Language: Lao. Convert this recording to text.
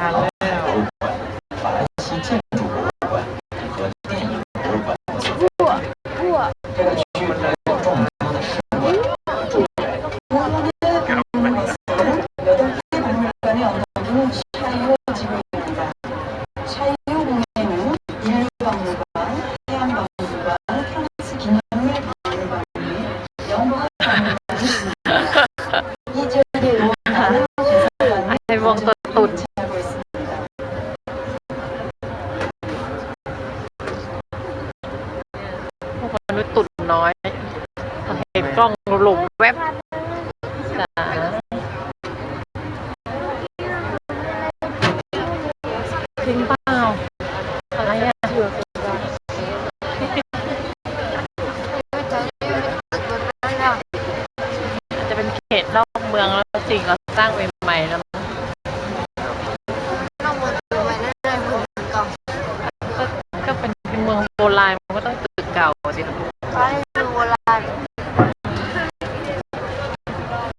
າແລ້ວ. ໄອ້ວອງຕົວຕຸນ ພວກມະນຸດຕຸ່ນນ້ອຍ ເຫັນກ້ອງລົມແວັບ. ຈ້າ ຈິງເປົ່າ? ອະໄລອະ? ອາດຈະເປັນເຂດນອກເມືອງແລ້ວ ສິ່ງກໍ່ສ້າງໃໝ່ໆແລ້ວ. ນອກເມືອງຄືໃໝ່ ໃນເມືອງເກົ່າ ກໍ ກໍເປັນເມືອງໂບລານ ມັນກໍຕ້ອງຕຶກເກົ່າຊິລູກ.